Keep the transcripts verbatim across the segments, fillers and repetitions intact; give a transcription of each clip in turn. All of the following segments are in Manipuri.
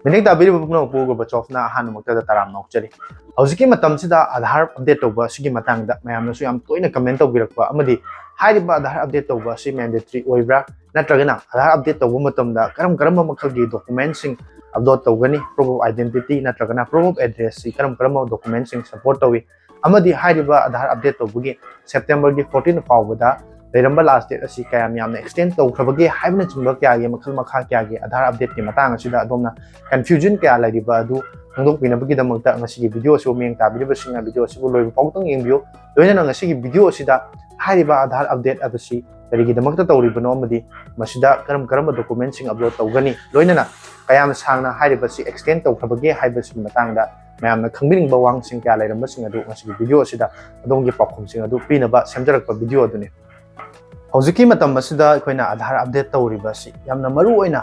ꯃꯤꯠꯌꯦꯡ ꯇꯥꯕꯤꯔꯤꯕ ꯄꯨꯝꯅꯃꯛꯄꯨ ꯒꯣꯔꯕꯥꯆꯣꯚꯅ ꯑꯍꯥꯟꯕꯃꯛꯇꯗ ꯇꯔꯥꯝꯅ ꯑꯣꯛꯆꯔꯤ꯫ ꯍꯧꯖꯤꯛꯀꯤ ꯃꯇꯝꯁꯤꯗ ꯑꯥꯙꯥꯔ ꯑꯞꯗꯦꯠ ꯇꯧꯕ ꯑꯁꯤꯒꯤ ꯃꯇꯥꯡꯗ ꯃꯌꯥꯝꯅꯁꯨ ꯌꯥꯝ ꯇꯣꯏꯅ ꯀꯃꯦꯟ ꯇꯧꯕꯤꯔꯛꯄ ꯑꯃꯗꯤ ꯍꯥꯏꯔꯤꯕ ꯑꯥꯙꯥꯔ ꯑꯞꯗꯦꯠ ꯇꯧꯕ ꯑꯁꯤ ꯃꯦꯟꯗꯦꯇꯔꯤ ꯑꯣꯏꯕ꯭ꯔꯥ, ꯅꯠꯇ꯭ꯔꯒꯅ ꯑꯥꯙꯥꯔ ꯑꯞꯗꯦꯠ ꯇꯧꯕ ꯃꯇꯝꯗ ꯀꯔꯝ ꯀꯔꯝꯕ ꯃꯈꯜꯒꯤ ꯗꯣꯀꯨꯃꯦꯟꯁꯤꯡ ꯑꯞꯂꯣꯗ ꯇꯧꯒꯅꯤ, proof of identity ꯅꯠꯇ꯭ꯔꯒꯅ proof of address ꯁꯤ ꯀꯔꯝ ꯀꯔꯝꯕ ꯗꯣꯀꯨꯃꯦꯟꯁꯤꯡ ꯁꯄꯣꯔꯠ ꯇꯧꯏ, ꯑꯃꯗꯤ ꯍꯥꯏꯔꯤꯕ ꯑꯥꯙꯥꯔ ꯑꯞꯗꯦꯠ ꯇꯧꯕꯒꯤ ꯁꯦꯞꯇꯦꯝꯕꯔꯒꯤ ꯐꯣꯔꯇꯤꯟ ꯐꯥꯎꯕꯗ ꯂꯩꯔꯝꯕ ꯂꯥꯁ ꯗꯦꯠ ꯑꯁꯤ ꯀꯌꯥꯝ ꯌꯥꯝꯅ ꯑꯦꯛꯁꯇꯦꯟ ꯇꯧꯈ꯭ꯔꯕꯒꯦ ꯍꯥꯏꯕꯅꯆꯤꯡꯕ ꯀꯌꯥꯒꯤ ꯃꯈꯜ ꯃꯈꯥ ꯀꯌꯥꯒꯤ ꯑꯥꯙꯥꯔ ꯑꯞꯗꯦꯠꯀꯤ ꯃꯇꯥꯡ ꯑꯁꯤꯗ ꯑꯗꯣꯝꯅ ꯀꯟꯐ꯭ꯌꯨꯖꯟ ꯀꯌꯥ ꯂꯩꯔꯤꯕ ꯑꯗꯨ ꯈꯪꯗꯣꯛꯄꯤꯅꯕꯒꯤꯗꯃꯛꯇ ꯉꯁꯤꯒꯤ ꯚꯤꯗꯤꯑꯣ ꯑꯁꯤꯕꯨ ꯃꯤꯠꯌꯦꯡ ꯇꯥꯕꯤꯔꯤꯕꯁꯤꯡꯅ ꯚꯤꯗꯤꯑꯣ ꯑꯁꯤꯕꯨ ꯂꯣꯏꯕ ꯐꯥꯎꯕꯗꯪ ꯌꯦꯡꯕꯤꯌꯨ꯫ ꯂꯣꯏꯅꯅ ꯉꯁꯤꯒꯤ ꯚꯤꯗꯤꯑꯣ ꯑꯁꯤꯗ ꯍꯥꯏꯔꯤꯕ ꯑꯥꯙꯥꯔ ꯑꯞꯗꯦꯠ ꯑꯁꯤ ꯀꯔꯤꯒꯤꯗꯃꯛꯇ ꯇꯧꯔꯤꯕꯅꯣ ꯑꯃꯗꯤ ꯃꯁꯤꯗ ꯀꯔꯝ ꯀꯔꯝꯕ ꯗꯣꯀꯨꯃꯦꯟꯁꯤꯡ ꯑꯞꯂꯣꯗ ꯇꯧꯒꯅꯤ, ꯂꯣꯏꯅꯅ ꯀꯌꯥꯝ ꯁꯥꯡꯅ ꯍꯥꯏꯔꯤꯕꯁꯤ ꯑꯦꯛꯁꯇꯦꯟ ꯇꯧꯈ꯭ꯔꯕꯒꯦ ꯍꯥꯏꯕꯁꯤꯒꯤ ꯃꯇꯥꯡꯗ ꯃꯌꯥꯝꯅ ꯈꯪꯕꯤꯅꯤꯡꯕ ꯋꯥꯍꯪꯁꯤꯡ ꯀꯌꯥ ꯂꯩꯔꯝꯕꯁꯤꯡ ꯑꯗꯨ ꯉꯁꯤꯒꯤ ꯚꯤꯗꯤꯑꯣ ꯑꯁꯤꯗ ꯑꯗꯣꯝꯒꯤ ꯄꯥꯎꯈꯨꯝꯁꯤꯡ ꯑꯗꯨ ꯄꯤꯅꯕ ꯁꯦꯝꯖꯔꯛꯄ ꯚꯤꯗꯤꯑꯣ ꯑꯗꯨꯅꯤ꯫ ꯍꯧꯖꯤꯛꯀꯤ ꯃꯇꯝ ꯑꯁꯤꯗ ꯑꯩꯈꯣꯏꯅ ꯑꯥꯙꯥꯔ ꯑꯞꯗꯦꯠ ꯇꯧꯔꯤꯕ ꯑꯁꯤ ꯌꯥꯝꯅ ꯃꯔꯨ ꯑꯣꯏꯅ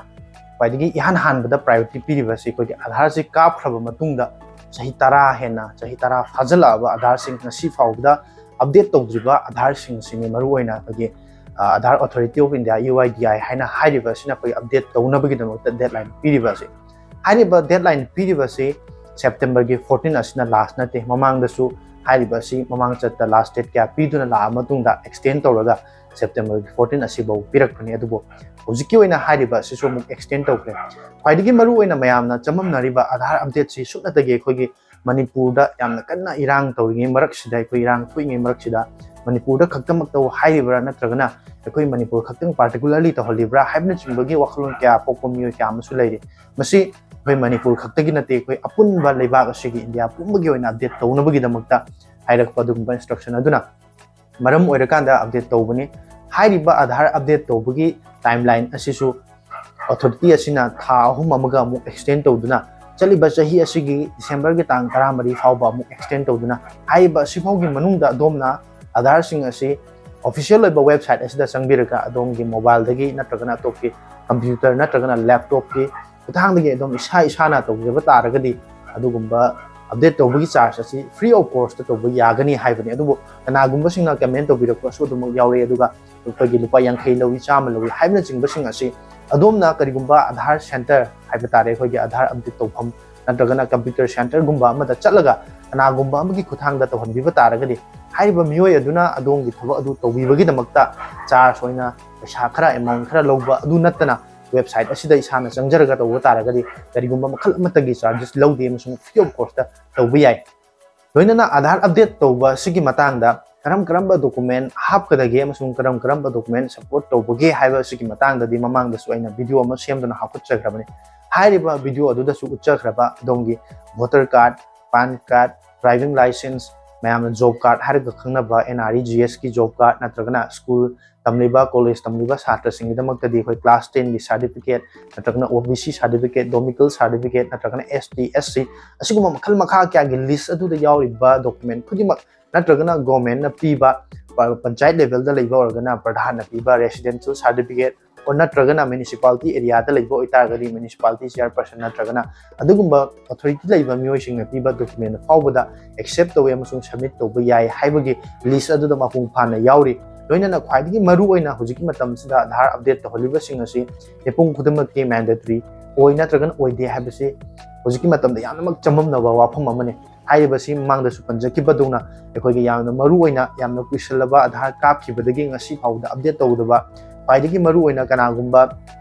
ꯈ꯭ꯋꯥꯏꯗꯒꯤ ꯏꯍꯥꯟ ꯍꯥꯟꯕꯗ ꯄ꯭ꯔꯥꯏꯌꯣꯔꯤꯇꯤ ꯄꯤꯔꯤꯕ ꯑꯁꯤ ꯑꯩꯈꯣꯏꯒꯤ ꯑꯥꯙꯥꯔꯁꯤ ꯀꯥꯞꯈ꯭ꯔꯕ ꯃꯇꯨꯡꯗ ꯆꯍꯤ ꯇꯔꯥ ꯍꯦꯟꯅ, ꯆꯍꯤ ꯇꯔꯥ ꯐꯥꯖꯤꯜꯂꯛꯑꯕ ꯑꯥꯙꯥꯔꯁꯤꯡ ꯉꯁꯤ ꯐꯥꯎꯕꯗ ꯑꯞꯗꯦꯠ ꯇꯧꯗ꯭ꯔꯤꯕ ꯑꯥꯙꯥꯔꯁꯤꯡ ꯑꯁꯤꯅꯤ ꯃꯔꯨ ꯑꯣꯏꯅ ꯑꯩꯈꯣꯏꯒꯤ, ꯑ, Aadhaar authority of India, U I D I ꯍꯥꯏꯅ ꯍꯥꯏꯔꯤꯕ ꯑꯁꯤꯅ ꯑꯩꯈꯣꯏ ꯑꯞꯗꯦꯠ ꯇꯧꯅꯕꯒꯤꯗꯃꯛꯇ ꯗꯦꯠꯂꯥꯏꯟ ꯄꯤꯔꯤꯕ ꯑꯁꯤ꯫ ꯍꯥꯏꯔꯤꯕ ꯗꯦꯠꯂꯥꯏꯟ ꯄꯤꯔꯤꯕ ꯑꯁꯤ ꯁꯦꯞꯇꯦꯝꯕꯔꯒꯤ ꯐꯣꯔꯇꯤꯟ ꯑꯁꯤꯅ ꯂꯥꯁ ꯅꯠꯇꯦ꯫ ꯃꯃꯥꯡꯗꯁꯨ ꯍꯥꯏꯔꯤꯕ ꯑꯁꯤ ꯃꯃꯥꯡ ꯆꯠꯇ ꯂꯥꯁ ꯗꯦꯠ ꯀꯌꯥ ꯄꯤꯗꯨꯅ ꯂꯥꯛꯑ ꯃꯇꯨꯡꯗ ꯑꯦꯛꯁꯇꯦꯟ ꯇꯧꯔꯒ ꯁꯦꯞꯇꯦꯝꯕꯔꯒꯤ ꯐꯣꯔꯇꯤꯟ ꯑꯁꯤꯐꯥꯎ ꯄꯤꯔꯛꯄꯅꯤ꯫ ꯑꯗꯨꯕꯨ ꯍꯧꯖꯤꯛꯀꯤ ꯑꯣꯏꯅ ꯍꯥꯏꯔꯤꯕ ꯑꯁꯤꯁꯨ ꯑꯃꯨꯛ ꯑꯦꯛꯁꯇꯦꯟ ꯇꯧꯈ꯭ꯔꯦ꯫ ꯈ꯭ꯋꯥꯏꯗꯒꯤ ꯃꯔꯨ ꯑꯣꯏꯅ ꯃꯌꯥꯝꯅ ꯆꯃꯝꯅꯔꯤꯕ ꯑꯥꯙꯥꯔ ꯑꯞꯗꯦꯠꯁꯤ ꯁꯨꯞꯅꯇꯒꯤ ꯑꯩꯈꯣꯏꯒꯤ ꯃꯅꯤꯄꯨꯔꯗ ꯌꯥꯝꯅ ꯀꯟꯅ ꯏꯔꯥꯡ ꯇꯧꯔꯤꯉꯩ ꯃꯔꯛꯁꯤꯗ, ꯑꯩꯈꯣꯏ ꯏꯔꯥꯡ ꯊꯣꯛꯏꯉꯩ ꯃꯔꯛꯁꯤꯗ ꯃꯅꯤꯄꯨꯔꯗ ꯈꯛꯇꯃꯛꯇꯕꯨ ꯍꯥꯏꯔꯤꯕ꯭ꯔꯥ, ꯅꯠꯇ꯭ꯔꯒꯅ ꯑꯩꯈꯣꯏ ꯃꯅꯤꯄꯨꯔ ꯈꯛꯇꯪ ꯄꯥꯔꯇꯤꯀꯨꯂꯔꯂꯤ ꯇꯧꯍꯜꯂꯤꯕ꯭ꯔꯥ ꯍꯥꯏꯕꯅꯆꯤꯡꯕꯒꯤ ꯋꯥꯈꯜꯂꯣꯟ ꯀꯌꯥ ꯄꯣꯛꯄ ꯃꯤꯑꯣꯏ ꯀꯌꯥ ꯑꯃꯁꯨ ꯂꯩꯔꯤ꯫ ꯃꯁꯤ ꯑꯩꯈꯣꯏ ꯃꯅꯤꯄꯨꯔ ꯈꯛꯇꯒꯤ ꯅꯠꯇꯦ, ꯑꯩꯈꯣꯏ ꯑꯄꯨꯟꯕ ꯂꯩꯕꯥꯛ ꯑꯁꯤꯒꯤ, ꯏꯟꯗꯤꯌꯥ ꯄꯨꯝꯕꯒꯤ ꯑꯣꯏꯅ ꯑꯞꯗꯦꯠ ꯇꯧꯅꯕꯒꯤꯗꯃꯛꯇ ꯍꯥꯏꯔꯛꯄ ꯑꯗꯨꯒꯨꯝꯕ ꯏꯟꯁꯇ꯭ꯔꯛꯁꯟ ꯑꯗꯨꯅ ꯃꯔꯝ ꯑꯣꯏꯔꯀꯥꯟꯗ ꯑꯞꯗꯦꯠ ꯇꯧꯕꯅꯤ꯫ ꯍꯥꯏꯔꯤꯕ ꯑꯥꯙꯥꯔ ꯑꯞꯗꯦꯠ ꯇꯧꯕꯒꯤ ꯇꯥꯏꯝꯂꯥꯏꯟ ꯑꯁꯤꯁꯨ ꯑꯣꯊꯣꯔꯤꯇꯤ ꯑꯁꯤꯅ ꯊꯥ ꯑꯍꯨꯝ ꯑꯃꯒ ꯑꯃꯨꯛ ꯑꯦꯛꯁꯇꯦꯟ ꯇꯧꯗꯨꯅ ꯆꯠꯂꯤꯕ ꯆꯍꯤ ꯑꯁꯤꯒꯤ ꯗꯤꯁꯦꯝꯕꯔꯒꯤ ꯇꯥꯡ ꯇꯔꯥꯃꯔꯤ ꯐꯥꯎꯕ ꯑꯃꯨꯛ ꯑꯦꯛꯁꯇꯦꯟ ꯇꯧꯗꯨꯅ ꯍꯥꯏꯔꯤꯕ ꯑꯁꯤꯐꯥꯎꯒꯤ ꯃꯅꯨꯡꯗ ꯑꯗꯣꯝꯅ ꯑꯥꯙꯥꯔꯁꯤꯡ ꯑꯁꯤ ꯑꯣꯐꯤꯁꯤꯌꯦꯜ ꯑꯣꯏꯕ ꯋꯦꯕꯁꯥꯏꯠ ꯑꯁꯤꯗ ꯆꯪꯕꯤꯔꯒ ꯑꯗꯣꯝꯒꯤ ꯃꯣꯕꯥꯏꯜꯗꯒꯤ ꯅꯠꯇ꯭ꯔꯒꯅ ꯑꯇꯣꯞꯄꯒꯤ ꯀꯝꯄ꯭ꯌꯨꯇꯔ ꯅꯠꯇ꯭ꯔꯒꯅ ꯂꯦꯞꯇꯣꯞꯀꯤ ꯈꯨꯠꯊꯥꯡꯗꯒꯤ ꯑꯗꯨꯝ ꯏꯁꯥ ꯏꯁꯥꯅ ꯇꯧꯖꯕ ꯇꯥꯔꯒꯗꯤ ꯑꯗꯨꯒꯨꯝꯕ ꯑꯞꯗꯦꯠ ꯇꯧꯕꯒꯤ ꯆꯥꯔꯖ ꯑꯁꯤ ꯐ꯭ꯔꯤ ꯑꯣꯐ ꯀꯣꯁꯇ ꯇꯧꯕ ꯌꯥꯒꯅꯤ ꯍꯥꯏꯕꯅꯤ꯫ ꯑꯗꯨꯕꯨ ꯀꯅꯥꯒꯨꯝꯕꯁꯤꯡꯅ ꯀꯃꯦꯟ ꯇꯧꯕꯤꯔꯛꯄꯁꯨ ꯑꯗꯨꯃꯛ ꯌꯥꯎꯔꯛꯏ꯫ ꯑꯗꯨꯒ ꯑꯩꯈꯣꯏꯒꯤ ꯂꯨꯄꯥ ꯌꯥꯡꯈꯩ ꯂꯧꯏ, ꯆꯥꯝꯃ ꯂꯧꯏ ꯍꯥꯏꯕꯅꯆꯤꯡꯕꯁꯤꯡ ꯑꯁꯤ ꯑꯗꯣꯝꯅ ꯀꯔꯤꯒꯨꯝꯕ ꯑꯥꯙꯥꯔ ꯁꯦꯟꯇꯔ ꯍꯥꯏꯕ ꯇꯥꯔꯦ, ꯑꯩꯈꯣꯏꯒꯤ ꯑꯥꯙꯥꯔ ꯑꯞꯗꯦꯠ ꯇꯧꯐꯝ ꯅꯠꯇ꯭ꯔꯒꯅ ꯀꯝꯄ꯭ꯌꯨꯇꯔ ꯁꯦꯟꯇꯔꯒꯨꯝꯕ ꯑꯃꯗ ꯆꯠꯂꯒ ꯀꯅꯥꯒꯨꯝꯕ ꯑꯃꯒꯤ ꯈꯨꯠꯊꯥꯡꯗ ꯇꯧꯍꯟꯕꯤꯕ ꯇꯥꯔꯒꯗꯤ, ꯍꯥꯏꯔꯤꯕ ꯃꯤꯑꯣꯏ ꯑꯗꯨꯅ ꯑꯗꯣꯝꯒꯤ ꯊꯕꯛ ꯑꯗꯨ ꯇꯧꯕꯤꯕꯒꯤꯗꯃꯛꯇ ꯆꯥꯔꯖ ꯑꯣꯏꯅ ꯄꯩꯁꯥ ꯈꯔ, ꯑꯦꯃꯥꯎꯟ ꯈꯔ ꯂꯧꯕ ꯑꯗꯨ ꯅꯠꯇꯅ, ꯋꯦꯕꯁꯥꯏꯠ ꯑꯁꯤꯗ ꯏꯁꯥꯅ ꯆꯪꯖꯔꯒ ꯇꯧꯕ ꯇꯥꯔꯒꯗꯤ ꯀꯔꯤꯒꯨꯝꯕ ꯃꯈꯜ ꯑꯃꯠꯇꯒꯤ ꯆꯥꯔꯖꯦꯁ ꯂꯧꯗꯦ ꯑꯃꯁꯨꯡ ꯐ꯭ꯔꯤ ꯑꯣꯐ ꯀꯣꯁꯇ ꯇꯧꯕ ꯌꯥꯏ꯫ ꯂꯣꯏꯅꯅ ꯑꯥꯙꯥꯔ ꯑꯞꯗꯦꯠ ꯇꯧꯕ ꯑꯁꯤꯒꯤ ꯃꯇꯥꯡꯗ ꯀꯔꯝ ꯀꯔꯝꯕ ꯗꯣꯀꯨꯃꯦꯟ ꯍꯥꯞꯀꯗꯒꯦ ꯑꯃꯁꯨꯡ ꯀꯔꯝ ꯀꯔꯝꯕ ꯗꯣꯀꯨꯃꯦꯟ ꯁꯞꯄꯣꯔꯠ ꯇꯧꯕꯒꯦ ꯍꯥꯏꯕ ꯑꯁꯤꯒꯤ ꯃꯇꯥꯡꯗꯗꯤ ꯃꯃꯥꯡꯗꯁꯨ ꯑꯩꯅ ꯚꯤꯗꯤꯑꯣ ꯑꯃ ꯁꯦꯝꯗꯨꯅ ꯍꯥꯞꯀꯠꯆꯈ꯭ꯔꯕꯅꯤ꯫ ꯍꯥꯏꯔꯤꯕ ꯚꯤꯗꯤꯑꯣ ꯑꯗꯨꯗꯁꯨ ꯎꯠꯆꯈ꯭ꯔꯕ ꯑꯗꯣꯝꯒꯤ voter card, PAN card, driving licence, ꯃꯌꯥꯝꯅ ꯖꯣꯕ ꯀꯥꯔꯗ ꯍꯥꯏꯔꯒ ꯈꯪꯅꯕ ꯑꯦꯟ ꯑꯥꯔ ꯏ ꯖꯤ ꯑꯦꯁꯀꯤ ꯖꯣꯕ ꯀꯥꯔꯗ ꯅꯠꯇ꯭ꯔꯒꯅ ꯁ꯭ꯀꯨꯜ ꯇꯝꯂꯤꯕ, ꯀꯣꯂꯦꯖ ꯇꯝꯂꯤꯕ ꯁꯥꯇ꯭ꯔꯁꯤꯡꯒꯤꯗꯃꯛꯇꯗꯤ ꯑꯩꯈꯣꯏ ꯀ꯭ꯂꯥꯁ ꯇꯦꯟꯒꯤ ꯁꯥꯔꯇꯤꯐꯤꯀꯦꯠ ꯅꯠꯇ꯭ꯔꯒꯅ ꯑꯣ ꯕꯤ ꯁꯤ ꯁꯥꯔꯇꯤꯐꯤꯀꯦꯠ, ꯗꯣꯃꯤꯀꯜ ꯁꯥꯔꯇꯤꯐꯤꯀꯦꯠ ꯅꯠꯇ꯭ꯔꯒꯅ ꯑꯦꯁ ꯇꯤ, ꯑꯦꯁ ꯁꯤ, ꯑꯁꯤꯒꯨꯝꯕ ꯃꯈꯜ ꯃꯈꯥ ꯀꯌꯥꯒꯤ ꯂꯤꯁ ꯑꯗꯨꯗ ꯌꯥꯎꯔꯤꯕ ꯗꯣꯀꯨꯃꯦꯟ ꯈꯨꯗꯤꯡꯃꯛ ꯅꯠꯇ꯭ꯔꯒꯅ ꯒꯣꯔꯃꯦꯟꯅ ꯄꯤꯕ, ꯄ-, ꯄꯟꯆꯥꯌꯠ ꯂꯦꯚꯦꯜꯗ ꯂꯩꯕ ꯑꯣꯏꯔꯒꯅ ꯄ꯭ꯔꯙꯥꯟꯅ ꯄꯤꯕ ꯔꯦꯁꯤꯗꯦꯟꯁꯤꯌꯦꯜ ꯁꯥꯔꯇꯤꯐꯤꯀꯦꯠ, ꯑꯣꯔ ꯅꯠꯇ꯭ꯔꯒꯅ ꯃ꯭ꯌꯨꯅꯤꯁꯤꯄꯥꯂꯤꯇꯤ ꯑꯦꯔꯤꯌꯥꯗ ꯂꯩꯕ ꯑꯣꯏꯇꯥꯔꯒꯗꯤ ꯃ꯭ꯌꯨꯅꯤꯁꯤꯄꯥꯂꯤꯇꯤ ꯆꯤꯌꯔꯄꯔꯁꯟ ꯅꯠꯇ꯭ꯔꯒꯅ ꯑꯗꯨꯒꯨꯝꯕ ꯑꯣꯊꯣꯔꯤꯇꯤ ꯂꯩꯕ ꯃꯤꯑꯣꯏꯁꯤꯡꯅ ꯄꯤꯕ ꯗꯣꯀꯨꯃꯦꯟ ꯐꯥꯎꯕꯗ ꯑꯦꯛꯁꯦꯞ ꯇꯧꯋꯤ ꯑꯃꯁꯨꯡ ꯁꯕꯃꯤꯠ ꯇꯧꯕ ꯌꯥꯏ ꯍꯥꯏꯕꯒꯤ ꯂꯤꯁ ꯑꯗꯨꯗ ꯃꯄꯨꯡ ꯐꯥꯅ ꯌꯥꯎꯔꯤ꯫ ꯂꯣꯏꯅꯅ ꯈ꯭ꯋꯥꯏꯗꯒꯤ ꯃꯔꯨ ꯑꯣꯏꯅ ꯍꯧꯖꯤꯛꯀꯤ ꯃꯇꯝꯁꯤꯗ ꯑꯥꯙꯥꯔ ꯑꯞꯗꯦꯠ ꯇꯧꯍꯜꯂꯤꯕꯁꯤꯡ ꯑꯁꯤ ꯃꯤꯄꯨꯝ ꯈꯨꯗꯤꯡꯃꯛꯀꯤ ꯃꯦꯟꯗꯦꯇꯔꯤ ꯑꯣꯏ ꯅꯠꯇ꯭ꯔꯒꯅ ꯑꯣꯏꯗꯦ ꯍꯥꯏꯕꯁꯤ ꯍꯧꯖꯤꯛꯀꯤ ꯃꯇꯝꯗ ꯌꯥꯝꯅꯃꯛ ꯆꯃꯝꯅꯕ ꯋꯥꯐꯝ ꯑꯃꯅꯤ꯫ ꯍꯥꯏꯔꯤꯕꯁꯤ ꯃꯃꯥꯡꯗꯁꯨ ꯄꯟꯖꯈꯤꯕꯗꯧꯅ ꯑꯩꯈꯣꯏꯒꯤ ꯌꯥꯝꯅ ꯃꯔꯨ ꯑꯣꯏꯅ ꯌꯥꯝꯅ ꯀꯨꯏꯁꯜꯂꯕ ꯑꯥꯙꯥꯔ ꯀꯥꯞꯈꯤꯕꯗꯒꯤ ꯉꯁꯤ ꯐꯥꯎꯕꯗ ꯑꯞꯗꯦꯠ ꯇꯧꯗꯕ, ꯈ꯭ꯋꯥꯏꯗꯒꯤ ꯃꯔꯨ ꯑꯣꯏꯅ ꯀꯅꯥꯒꯨꯝꯕ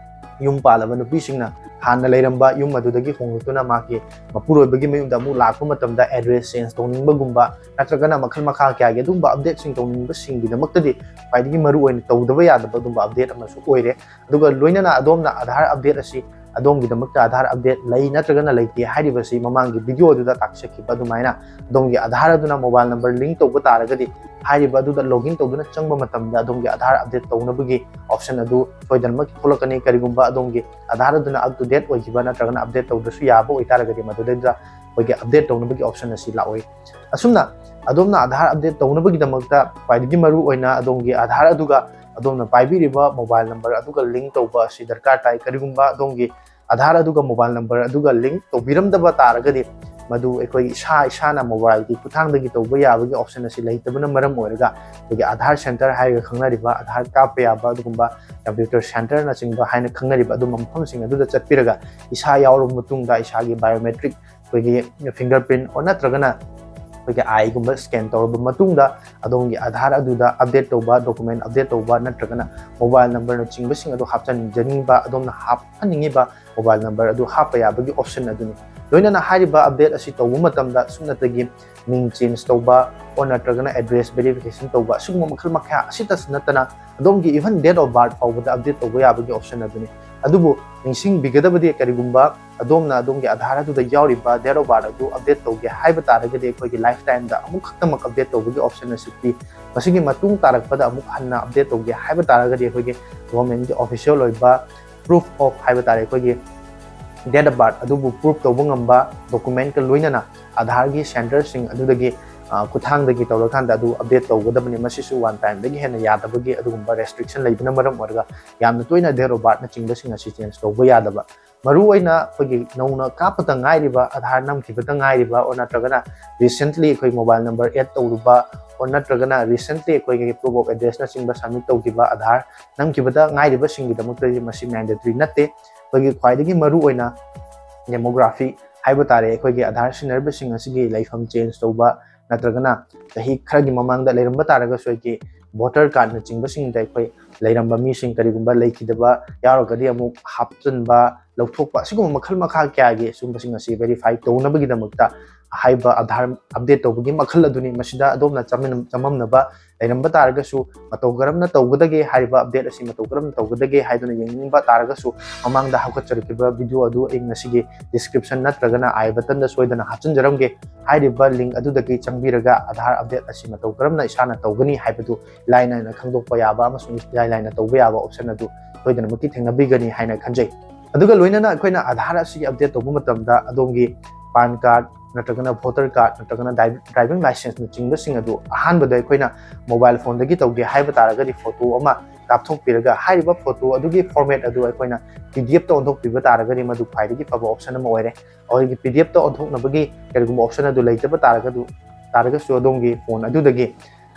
ꯌꯨꯝ ꯄꯥꯜꯂꯕ ꯅꯨꯄꯤꯁꯤꯡꯅ ꯍꯥꯟꯅ ꯂꯩꯔꯝꯕ ꯌꯨꯝ ꯑꯗꯨꯗꯒꯤ ꯍꯣꯡꯗꯣꯛꯇꯨꯅ ꯃꯍꯥꯛꯀꯤ ꯃꯄꯨꯔꯣꯏꯕꯒꯤ ꯃꯌꯨꯝꯗ ꯑꯃꯨꯛ ꯂꯥꯛꯄ ꯃꯇꯝꯗ ꯑꯦꯗ꯭ꯔꯦꯁ ꯆꯦꯟꯖ ꯇꯧꯅꯤꯡꯕꯒꯨꯝꯕ ꯅꯠꯇ꯭ꯔꯒꯅ ꯃꯈꯜ ꯃꯈꯥ ꯀꯌꯥꯒꯤ ꯑꯗꯨꯒꯨꯝꯕ ꯑꯞꯗꯦꯠꯁꯤꯡ ꯇꯧꯅꯤꯡꯕꯁꯤꯡꯒꯤꯗꯃꯛꯇꯗꯤ ꯈ꯭ꯋꯥꯏꯗꯒꯤ ꯃꯔꯨ ꯑꯣꯏꯅ ꯇꯧꯗꯕ ꯌꯥꯗꯕ ꯑꯗꯨꯒꯨꯝꯕ ꯑꯞꯗꯦꯠ ꯑꯃꯁꯨ ꯑꯣꯏꯔꯦ꯫ ꯑꯗꯨꯒ ꯂꯣꯏꯅꯅ ꯑꯗꯣꯝꯅ ꯑꯥꯙꯥꯔ ꯑꯞꯗꯦꯠ ꯑꯁꯤ ꯑꯗꯣꯝꯒꯤꯗꯃꯛꯇ ꯑꯥꯙꯥꯔ ꯑꯞꯗꯦꯠ ꯂꯩ ꯅꯠꯇ꯭ꯔꯒꯅ ꯂꯩꯇꯦ ꯍꯥꯏꯔꯤꯕꯁꯤ ꯃꯃꯥꯡꯒꯤ ꯚꯤꯗꯤꯑꯣ ꯑꯗꯨꯗ ꯇꯥꯛꯆꯈꯤꯕ ꯑꯗꯨꯃꯥꯏꯅ ꯑꯗꯣꯝꯒꯤ ꯑꯥꯙꯥꯔ ꯑꯗꯨꯅ ꯃꯣꯕꯥꯏꯜ ꯅꯝꯕꯔ ꯂꯤꯡ ꯇꯧꯕ ꯇꯥꯔꯒꯗꯤ ꯍꯥꯏꯔꯤꯕ ꯑꯗꯨꯗ ꯂꯣꯒꯏꯟ ꯇꯧꯗꯨꯅ ꯆꯪꯕ ꯃꯇꯝꯗ ꯑꯗꯣꯝꯒꯤ ꯑꯥꯙꯥꯔ ꯑꯞꯗꯦꯠ ꯇꯧꯅꯕꯒꯤ ꯑꯣꯞꯁꯟ ꯑꯗꯨ ꯁꯣꯏꯗꯅꯃꯛꯀꯤ ꯊꯣꯛꯂꯛꯀꯅꯤ꯫ ꯀꯔꯤꯒꯨꯝꯕ ꯑꯗꯣꯝꯒꯤ ꯑꯥꯙꯥꯔ ꯑꯗꯨꯅ up to date ꯑꯣꯏꯈꯤꯕ ꯅꯠꯇ꯭ꯔꯒꯅ ꯑꯞꯗꯦꯠ ꯇꯧꯗ꯭ꯔꯁꯨ ꯌꯥꯕ ꯑꯣꯏꯇꯥꯔꯒꯗꯤ ꯃꯗꯨꯗꯩꯗꯨꯗ ꯑꯩꯈꯣꯏꯒꯤ ꯑꯞꯗꯦꯠ ꯇꯧꯅꯕꯒꯤ ꯑꯣꯞꯁꯟ ꯑꯁꯤ ꯂꯥꯛꯑꯣꯏ꯫ ꯑꯁꯨꯝꯅ ꯑꯗꯣꯝꯅ ꯑꯥꯙꯥꯔ ꯑꯞꯗꯦꯠ ꯇꯧꯅꯕꯒꯤꯗꯃꯛꯇ ꯈ꯭ꯋꯥꯏꯗꯒꯤ ꯃꯔꯨ ꯑꯣꯏꯅ ꯑꯗꯣꯝꯒꯤ ꯑꯥꯙꯥꯔ ꯑꯗꯨꯒ ꯑꯗꯣꯝꯅ ꯄꯥꯏꯕꯤꯔꯤꯕ ꯃꯣꯕꯥꯏꯜ ꯅꯝꯕꯔ ꯑꯗꯨꯒ ꯂꯤꯡ ꯇꯧꯕ ꯑꯁꯤ ꯗꯔꯀꯥꯔ ꯇꯥꯏ꯫ ꯀꯔꯤꯒꯨꯝꯕ ꯑꯗꯣꯝꯒꯤ ꯑꯥꯙꯥꯔ ꯑꯗꯨꯒ ꯃꯣꯕꯥꯏꯜ ꯅꯝꯕꯔ ꯑꯗꯨꯒ ꯂꯤꯡ ꯇꯧꯕꯤꯔꯝꯗꯕ ꯇꯥꯔꯒꯗꯤ ꯃꯗꯨ ꯑꯩꯈꯣꯏ ꯏꯁꯥ ꯏꯁꯥꯅ mobileꯒꯤ ꯈꯨꯠꯊꯥꯡꯗꯒꯤ ꯇꯧꯕ ꯌꯥꯕꯒꯤ option ꯑꯁꯤ ꯂꯩꯇꯕꯅ ꯃꯔꯝ ꯑꯣꯏꯔꯒ, ꯑꯩꯈꯣꯏꯒꯤ Aadhaar center ꯍꯥꯏꯔꯒ ꯈꯪꯅꯔꯤꯕ, Aadhaar ꯀꯥꯞꯄ ꯌꯥꯕ ꯑꯗꯨꯒꯨꯝꯕ computer centerꯅꯆꯤꯡꯕ ꯍꯥꯏꯅ ꯈꯪꯅꯔꯤꯕ ꯑꯗꯨꯝꯕ ꯃꯐꯝꯁꯤꯡ ꯑꯗꯨꯗ ꯆꯠꯄꯤꯔꯒ, ꯏꯁꯥ ꯌꯥꯎꯔꯕ ꯃꯇꯨꯡꯗ ꯏꯁꯥꯒꯤ biometric, ꯑꯩꯈꯣꯏꯒꯤ fingerprint ꯑꯣꯔ ꯅꯠꯇ꯭ꯔꯒꯅ ꯑꯩꯈꯣꯏꯒꯤ eyeꯒꯨꯝꯕ scan ꯇꯧꯔꯕ ꯃꯇꯨꯡꯗ, ꯑꯗꯣꯝꯒꯤ Aadhaar ꯑꯗꯨꯗ update ꯇꯧꯕ, document update ꯇꯧꯕ, ꯅꯠꯇ꯭ꯔꯒꯅ mobile numberꯅꯆꯤꯡꯕꯁꯤꯡ ꯑꯗꯨ ꯍꯥꯞꯆꯤꯟꯖꯅꯤꯡꯕ, ꯑꯗꯣꯝꯅ ꯍꯥꯞꯍꯟꯅꯤꯡꯉꯤꯕ mobile number ꯑꯗꯨ ꯍꯥꯞꯄ ꯌꯥꯕꯒꯤ option ꯑꯗꯨꯅꯤ꯫ ꯂꯣꯏꯅꯅ ꯍꯥꯏꯔꯤꯕ update ꯑꯁꯤ ꯇꯧꯕ ꯃꯇꯝꯗ ꯁꯨꯞꯅꯇꯒꯤ ꯃꯤꯡ change ꯇꯧꯕ ꯑꯣꯔ ꯅꯠꯇ꯭ꯔꯒꯅ address verification ꯇꯧꯕ, ꯑꯁꯤꯒꯨꯝꯕ ꯃꯈꯜ ꯃꯈꯥ ꯑꯁꯤꯇꯁꯨ ꯅꯠꯇꯅ, ꯑꯗꯣꯝꯒꯤ even date of birth ꯐꯥꯎꯕꯗ update ꯇꯧꯕ ꯌꯥꯕꯒꯤ option ꯑꯗꯨꯅꯤ꯫ ꯑꯗꯨꯕꯨ ꯅꯤꯡꯁꯤꯡꯕꯤꯒꯗꯕꯗꯤ, ꯀꯔꯤꯒꯨꯝꯕ ꯑꯗꯣꯝꯅ ꯑꯗꯣꯝꯒꯤ Aadhaar ꯑꯗꯨꯗ ꯌꯥꯎꯔꯤꯕ date of birth ꯑꯗꯨ update ꯇꯧꯒꯦ ꯍꯥꯏꯕ ꯇꯥꯔꯒꯗꯤ, ꯑꯩꯈꯣꯏꯒꯤ lifetimeꯗ ꯑꯃꯨꯛ ꯈꯛꯇꯃꯛ update ꯇꯧꯕꯒꯤ option ꯑꯁꯤ ꯄꯤ꯫ ꯃꯁꯤꯒꯤ ꯃꯇꯨꯡ ꯇꯥꯔꯛꯄꯗ ꯑꯃꯨꯛ ꯍꯟꯅ update ꯇꯧꯒꯦ ꯍꯥꯏꯕ ꯇꯥꯔꯒꯗꯤ, ꯑꯩꯈꯣꯏꯒꯤ governmentꯀꯤ official ꯑꯣꯏꯕ proof of ꯍꯥꯏꯕ ꯇꯥꯔꯦ, ꯑꯩꯈꯣꯏꯒꯤ date of birth ꯑꯗꯨꯕꯨ proof ꯇꯧꯕ ꯉꯝꯕ documentꯀ ꯂꯣꯏꯅꯅ Aadhaarꯒꯤ centerꯁꯤꯡ ꯑꯗꯨꯗꯒꯤ, ꯑ, ꯈꯨꯠꯊꯥꯡꯗꯒꯤ ꯇꯧꯔꯀꯥꯟꯗ ꯑꯗꯨ update ꯇꯧꯒꯗꯕꯅꯤ꯫ ꯃꯁꯤꯁꯨ one timeꯗꯒꯤ ꯍꯦꯟꯅ ꯌꯥꯗꯕꯒꯤ ꯑꯗꯨꯒꯨꯝꯕ restriction ꯂꯩꯕꯅ ꯃꯔꯝ ꯑꯣꯏꯔꯒ, ꯌꯥꯝꯅ ꯇꯣꯏꯅ date of birthꯅꯆꯤꯡꯕꯁꯤꯡ ꯑꯁꯤ change ꯇꯧꯕ ꯌꯥꯗꯕ꯫ ꯃꯔꯨꯑꯣꯏꯅ ꯑꯩꯈꯣꯏꯒꯤ ꯅꯧꯅ ꯀꯥꯞꯄꯗ ꯉꯥꯏꯔꯤꯕ, Aadhaar ꯅꯝꯈꯤꯕꯗ ꯉꯥꯏꯔꯤꯕ, ꯑꯣꯔ ꯅꯠꯇ꯭ꯔꯒꯅ recently ꯑꯩꯈꯣꯏ mobile number add ꯇꯧꯔꯨꯕ, ꯑꯣꯔ ꯅꯠꯇ꯭ꯔꯒꯅ recently ꯑꯩꯈꯣꯏꯒꯤ proof of addressꯅꯆꯤꯡꯕ submit ꯇꯧꯈꯤꯕ, Aadhaar ꯅꯝꯈꯤꯕꯗ ꯉꯥꯏꯔꯤꯕꯁꯤꯡꯒꯤꯗꯃꯛꯇꯗꯤ ꯃꯁꯤ mandatory ꯅꯠꯇꯦ꯫ ꯑꯩꯈꯣꯏꯒꯤ ꯈ꯭ꯋꯥꯏꯗꯒꯤ ꯃꯔꯨꯑꯣꯏꯅ demography ꯍꯥꯏꯕ ꯇꯥꯔꯦ, ꯑꯩꯈꯣꯏꯒꯤ Aadhaar ꯁꯤꯖꯤꯟꯅꯔꯤꯕꯁꯤꯡ ꯑꯁꯤꯒꯤ ꯂꯩꯐꯝ change ꯇꯧꯕ, ꯅꯠꯇ꯭ꯔꯒꯅ ꯆꯍꯤ ꯈꯔꯒꯤ ꯃꯃꯥꯡꯗ ꯂꯩꯔꯝꯕ ꯇꯥꯔꯒꯁꯨ, ꯑꯩꯒꯤ voter cardꯅꯆꯤꯡꯕꯁꯤꯡꯗ ꯑꯩꯈꯣꯏ ꯂꯩꯔꯝꯕ ꯃꯤꯁꯤꯡ ꯀꯔꯤꯒꯨꯝꯕ ꯂꯩꯈꯤꯗꯕ ꯌꯥꯎꯔꯒꯗꯤ ꯑꯃꯨꯛ ꯍꯥꯞꯆꯤꯟꯕ, ꯂꯧꯊꯣꯛꯄ, ꯑꯁꯤꯒꯨꯝꯕ ꯃꯈꯜ ꯃꯈꯥ ꯀꯌꯥꯒꯤ ꯑꯁꯤꯒꯨꯝꯕꯁꯤꯡ ꯑꯁꯤ verify ꯇꯧꯅꯕꯒꯤꯗꯃꯛꯇ ꯍꯥꯏꯕ Aadhaar update ꯇꯧꯕꯒꯤ ꯃꯈꯜ ꯑꯗꯨꯅꯤ꯫ ꯃꯁꯤꯗ ꯑꯗꯣꯝꯅ ꯆꯃꯝ-, ꯆꯃꯝꯅꯕ ꯂꯩꯔꯝꯕ ꯇꯥꯔꯒꯁꯨ, ꯃꯇꯧ ꯀꯔꯝꯅ ꯇꯧꯒꯗꯒꯦ, ꯍꯥꯏꯔꯤꯕ update ꯑꯁꯤ ꯃꯇꯧ ꯀꯔꯝꯅ ꯇꯧꯒꯗꯒꯦ ꯍꯥꯏꯗꯨꯅ ꯌꯦꯡꯅꯤꯡꯕ ꯇꯥꯔꯒꯁꯨ, ꯃꯃꯥꯡꯗ ꯍꯧꯒꯠꯆꯔꯛꯈꯤꯕ video ꯑꯗꯨ ꯑꯩ ꯉꯁꯤꯒꯤ description ꯅꯠꯇ꯭ꯔꯒꯅ I buttonꯗ ꯁꯣꯏꯗꯅ ꯍꯥꯞꯆꯤꯟꯖꯔꯝꯒꯦ꯫ ꯍꯥꯏꯔꯤꯕ link ꯑꯗꯨꯗꯒꯤ ꯆꯪꯕꯤꯔꯒ Aadhaar update ꯑꯁꯤ ꯃꯇꯧ ꯀꯔꯝꯅ ꯏꯁꯥꯅ ꯇꯧꯒꯅꯤ ꯍꯥꯏꯕꯗꯨ ꯏꯂꯥꯏ ꯂꯥꯏꯅ ꯈꯪꯗꯣꯛꯄ ꯌꯥꯕ ꯑꯃꯁꯨꯡ ꯏꯂꯥꯏ ꯂꯥꯏꯅ ꯇꯧꯕ ꯌꯥꯕ option ꯑꯗꯨ ꯁꯣꯏꯗꯅꯃꯛꯀꯤ ꯊꯦꯡꯅꯕꯤꯒꯅꯤ ꯍꯥꯏꯅ ꯈꯟꯖꯩ꯫ ꯑꯗꯨꯒ ꯂꯣꯏꯅꯅ ꯑꯩꯈꯣꯏꯅ Aadhaar ꯑꯁꯤꯒꯤ update ꯇꯧꯕ ꯃꯇꯝꯗ, ꯑꯗꯣꯝꯒꯤ PAN card ꯅꯠꯇ꯭ꯔꯒꯅ voter card ꯅꯠꯇ꯭ꯔꯒꯅ dri-, driving licenceꯅꯆꯤꯡꯕꯁꯤꯡ ꯑꯗꯨ ꯑꯍꯥꯟꯕꯗ ꯑꯩꯈꯣꯏꯅ mobile phoneꯗꯒꯤ ꯇꯧꯒꯦ ꯍꯥꯏꯕ ꯇꯥꯔꯒꯗꯤ, photo ꯑꯃ ꯀꯥꯞꯊꯣꯛꯄꯤꯔꯒ ꯍꯥꯏꯔꯤꯕ ꯐꯣꯇꯣ ꯑꯗꯨꯒꯤ ꯐꯣꯔꯃꯦꯠ ꯑꯗꯨ ꯑꯩꯈꯣꯏꯅ ꯄꯤ ꯗꯤ ꯑꯦꯐꯇ ꯑꯣꯟꯊꯣꯛꯄꯤꯕ ꯇꯥꯔꯒꯗꯤ ꯃꯗꯨ ꯈ꯭ꯋꯥꯏꯗꯒꯤ ꯐꯕ ꯑꯣꯞꯁꯟ ꯑꯃ ꯑꯣꯏꯔꯦ꯫ ꯑꯩꯈꯣꯏꯒꯤ ꯄꯤ ꯗꯤ ꯑꯦꯐꯇ ꯑꯣꯟꯊꯣꯛꯅꯕꯒꯤ ꯀꯔꯤꯒꯨꯝꯕ ꯑꯣꯞꯁꯟ ꯑꯗꯨ ꯂꯩꯇꯕ ꯇꯥꯔꯒꯗꯨ ꯇꯥꯔꯒꯁꯨ ꯑꯗꯣꯝꯒꯤ ꯐꯣꯟ ꯑꯗꯨꯗꯒꯤ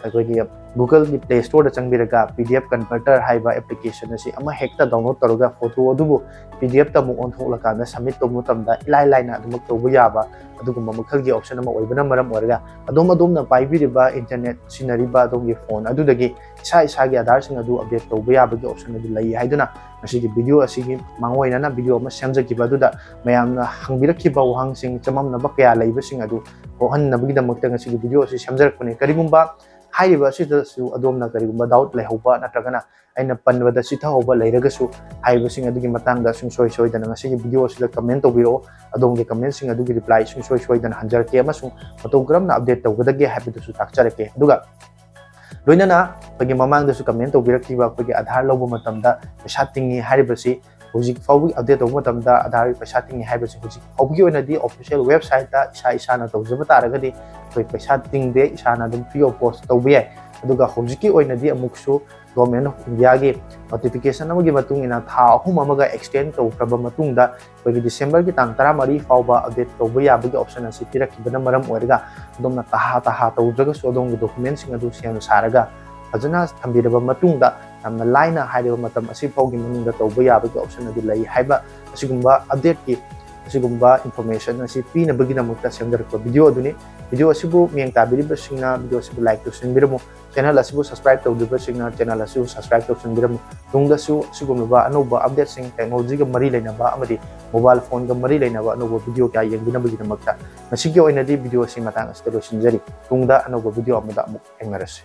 ꯑꯩꯈꯣꯏꯒꯤ Google-ꯒꯤ Play Store-ꯗ ꯆꯪꯕꯤꯔꯒ P D F Converter ꯍꯥꯏꯕ ꯑꯦꯄ꯭ꯂꯤꯀꯦꯁꯟ ꯑꯁꯤ ꯑꯃ ꯍꯦꯛꯇ ꯗꯥꯎꯟꯂꯣꯗ ꯇꯧꯔꯒ ꯐꯣꯇꯣ ꯑꯗꯨꯕꯨ P D F-ꯇ ꯑꯃꯨꯛ ꯑꯣꯟꯊꯣꯛꯂꯀꯥꯟꯗ ꯁꯕꯃꯤꯠ ꯇꯧꯕ ꯃꯇꯝꯗ ꯏꯂꯥꯏ ꯂꯥꯏꯅ ꯑꯗꯨꯃꯛ ꯇꯧꯕ ꯌꯥꯕ ꯑꯗꯨꯒꯨꯝꯕ ꯃꯈꯜꯒꯤ ꯑꯣꯞꯁꯟ ꯑꯃ ꯑꯣꯏꯕꯅ ꯃꯔꯝ ꯑꯣꯏꯔꯒ ꯑꯗꯣꯝ ꯑꯗꯣꯝꯅ ꯄꯥꯏꯕꯤꯔꯤꯕ ꯏꯟꯇꯔꯅꯦꯠ ꯁꯤꯖꯤꯟꯅꯔꯤꯕ ꯑꯗꯣꯝꯒꯤ ꯐꯣꯟ ꯑꯗꯨꯗꯒꯤ ꯏꯁꯥ ꯏꯁꯥꯒꯤ ꯑꯙꯥꯔꯁꯤꯡ ꯑꯗꯨ ꯑꯞꯗꯦꯠ ꯇꯧꯕ ꯌꯥꯕꯒꯤ ꯑꯣꯞꯁꯟ ꯑꯗꯨ ꯂꯩ ꯍꯥꯏꯗꯨꯅ ꯉꯁꯤꯒꯤ ꯚꯤꯗꯤꯑꯣ ꯑꯁꯤꯒꯤ ꯃꯥꯡꯑꯣꯏꯅꯅ ꯚꯤꯗꯤꯑꯣ ꯑꯃ ꯁꯦꯝꯖꯈꯤꯕ ꯑꯗꯨꯗ ꯃꯌꯥꯝꯅ ꯍꯪꯕꯤꯔꯛꯈꯤꯕ ꯋꯥꯍꯪꯁꯤꯡ, ꯆꯃꯝꯅꯕ ꯀꯌꯥ ꯂꯩꯕꯁꯤꯡ ꯑꯗꯨ ꯀꯣꯛꯍꯟꯅꯕꯒꯤꯗꯃꯛꯇ ꯉꯁꯤꯒꯤ ꯚꯤꯗꯤꯑꯣ ꯑꯁꯤ ꯁꯦꯝꯖꯔꯛꯄꯅꯤ꯫ ꯀꯔꯤꯒꯨꯝꯕ ꯍꯥꯏꯔꯤꯕ ꯑꯁꯤꯗꯁꯨ ꯑꯗꯣꯝꯅ ꯀꯔꯤꯒꯨꯝꯕ ꯗꯥꯎꯠ ꯂꯩꯍꯧꯕ ꯅꯠꯇ꯭ꯔꯒꯅ ꯑꯩꯅ ꯄꯟꯕꯗ ꯆꯤꯊꯍꯧꯕ ꯂꯩꯔꯒꯁꯨ ꯍꯥꯏꯔꯤꯕꯁꯤꯡ ꯑꯗꯨꯒꯤ ꯃꯇꯥꯡꯗ ꯁꯨꯡꯁꯣꯏ ꯁꯣꯏꯗꯅ ꯉꯁꯤꯒꯤ ꯚꯤꯗꯤꯑꯣ ꯑꯁꯤꯗ ꯀꯃꯦꯟ ꯇꯧꯕꯤꯔꯛꯑꯣ꯫ ꯑꯗꯣꯝꯒꯤ ꯀꯃꯦꯟꯁꯤꯡ ꯑꯗꯨꯒꯤ ꯔꯤꯄ꯭ꯂꯥꯏ ꯁꯨꯡꯁꯣꯏ ꯁꯣꯏꯗꯅ ꯍꯟꯖꯔꯛꯀꯦ ꯑꯃꯁꯨꯡ ꯃꯇꯧ ꯀꯔꯝꯅ ꯑꯞꯗꯦꯠ ꯇꯧꯒꯗꯒꯦ ꯍꯥꯏꯕꯗꯨꯁꯨ ꯇꯥꯛꯆꯔꯛꯀꯦ꯫ ꯑꯗꯨꯒ ꯂꯣꯏꯅꯅ ꯑꯩꯈꯣꯏꯒꯤ ꯃꯃꯥꯡꯗꯁꯨ ꯀꯃꯦꯟ ꯇꯧꯕꯤꯔꯛꯈꯤꯕ ꯑꯩꯈꯣꯏꯒꯤ ꯑꯙꯥꯔ ꯂꯧꯕ ꯃꯇꯝꯗ ꯄꯩꯁꯥ ꯇꯤꯡꯉꯤ ꯍꯥꯏꯔꯤꯕꯁꯤ ꯍꯧꯖꯤꯛ ꯐꯥꯎꯕꯒꯤ ꯑꯞꯗꯦꯠ ꯇꯧꯕ ꯃꯇꯝꯗ ꯑꯙꯥꯔꯒꯤ ꯄꯩꯁꯥ ꯇꯤꯡꯉꯤ ꯍꯥꯏꯕꯁꯤ ꯍꯧꯖꯤꯛ ꯐꯥꯎꯕꯒꯤ ꯑꯣꯏꯅꯗꯤ ꯑꯣꯐꯤꯁꯤꯌꯦꯜ ꯋꯦꯕꯁꯥꯏꯠꯇ ꯏꯁꯥ ꯏꯁꯥꯅ ꯇꯧꯖꯕ ꯇꯥꯔꯒꯗꯤ ꯑꯩꯈꯣꯏ ꯄꯩꯁꯥ ꯇꯤꯡꯗꯦ, ꯏꯁꯥꯅ ꯑꯗꯨꯝ free of cost ꯇꯧꯕ ꯌꯥꯏ꯫ ꯑꯗꯨꯒ ꯍꯧꯖꯤꯛꯀꯤ ꯑꯣꯏꯅꯗꯤ ꯑꯃꯨꯛꯁꯨ Government of India-ꯒꯤ ꯅꯣꯇꯤꯐꯤꯀꯦꯁꯟ ꯑꯃꯒꯤ ꯃꯇꯨꯡ ꯏꯟꯅ ꯊꯥ ꯑꯍꯨꯝ ꯑꯃꯒ ꯑꯦꯛꯁꯇꯦꯟ ꯇꯧꯈ꯭ꯔꯕ ꯃꯇꯨꯡꯗ ꯑꯩꯈꯣꯏꯒꯤ ꯗꯤꯁꯦꯝꯕꯔꯒꯤ ꯇꯥꯡ ꯇꯔꯥꯃꯔꯤ ꯐꯥꯎꯕ ꯑꯞꯗꯦꯠ ꯇꯧꯕ ꯌꯥꯕꯒꯤ ꯑꯣꯞꯁꯟ ꯑꯁꯤ ꯄꯤꯔꯛꯈꯤꯕꯅ ꯃꯔꯝ ꯑꯣꯏꯔꯒ ꯑꯗꯣꯝꯅ ꯇꯍꯥ ꯇꯍꯥ ꯇꯧꯗ꯭ꯔꯒꯁꯨ ꯑꯗꯣꯝꯒꯤ ꯗꯣꯀꯨꯃꯦꯟꯁꯤꯡ ꯑꯗꯨ ꯁꯦꯝ ꯁꯥꯔꯒ ꯐꯖꯅ ꯊꯝꯕꯤꯔꯕ ꯃꯇꯨꯡꯗ ꯌꯥꯝꯅ ꯂꯥꯏꯅ ꯍꯥꯏꯔꯤꯕ ꯃꯇꯝ ꯑꯁꯤ ꯐꯥꯎꯒꯤ ꯃꯅꯨꯡꯗ ꯇꯧꯕ ꯌꯥꯕꯒꯤ ꯑꯣꯞꯁꯟ ꯑꯗꯨ ꯂꯩ ꯍꯥꯏꯕ ꯑꯁꯤꯒꯨꯝꯕ ꯑꯞꯗꯦꯠꯀꯤ ꯑꯁꯤꯒꯨꯝꯕ ꯏꯟꯐꯣꯔꯃꯦꯁꯟ ꯑꯁꯤ ꯄꯤꯅꯕꯒꯤꯗꯃꯛꯇ ꯁꯦꯝꯖꯔꯛꯄ ꯚꯤꯗꯤꯑꯣ ꯑꯗꯨꯅꯤ꯫ ꯚꯤꯗꯤꯑꯣ ꯑꯁꯤꯕꯨ ꯃꯤꯠꯌꯦꯡ ꯇꯥꯕꯤꯔꯤꯕꯁꯤꯡꯅ ꯚꯤꯗꯤꯑꯣ ꯑꯁꯤꯕꯨ ꯂꯥꯏꯛ ꯇꯧꯁꯤꯟꯕꯤꯔꯝꯃꯨ꯫ ꯆꯦꯅꯦꯜ ꯑꯁꯤꯕꯨ ꯁꯕꯁꯀ꯭ꯔꯥꯏꯕ ꯇꯧꯗ꯭ꯔꯤꯕꯁꯤꯡꯅ ꯆꯦꯅꯦꯜ ꯑꯁꯤꯕꯨ ꯁꯕꯁꯀ꯭ꯔꯥꯏꯕ ꯇꯧꯁꯤꯟꯕꯤꯔꯝꯃꯨ꯫ ꯇꯨꯡꯗꯁꯨ ꯑꯁꯤꯒꯨꯝꯂꯕ ꯑꯅꯧꯕ ꯑꯞꯗꯦꯠꯁꯤꯡ, ꯇꯦꯛꯅꯣꯂꯣꯖꯤꯒ ꯃꯔꯤ ꯂꯩꯅꯕ ꯑꯃꯗꯤ ꯃꯣꯕꯥꯏꯜ ꯐꯣꯟꯒ ꯃꯔꯤ ꯂꯩꯅꯕ ꯑꯅꯧꯕ ꯚꯤꯗꯤꯑꯣ ꯀꯌꯥ ꯌꯦꯡꯕꯤꯅꯕꯒꯤꯗꯃꯛꯇ ꯉꯁꯤꯒꯤ ꯑꯣꯏꯅꯗꯤ ꯚꯤꯗꯤꯑꯣ ꯑꯁꯤ ꯃꯇꯥꯡ ꯑꯁꯤꯗ ꯂꯣꯏꯁꯤꯟꯖꯔꯤ꯫ ꯇꯨꯡꯗ ꯑꯅꯧꯕ ꯚꯤꯗꯤꯑꯣ ꯑꯃꯗ ꯑꯃꯨꯛ ꯊꯦꯡꯅꯔꯁꯤ꯫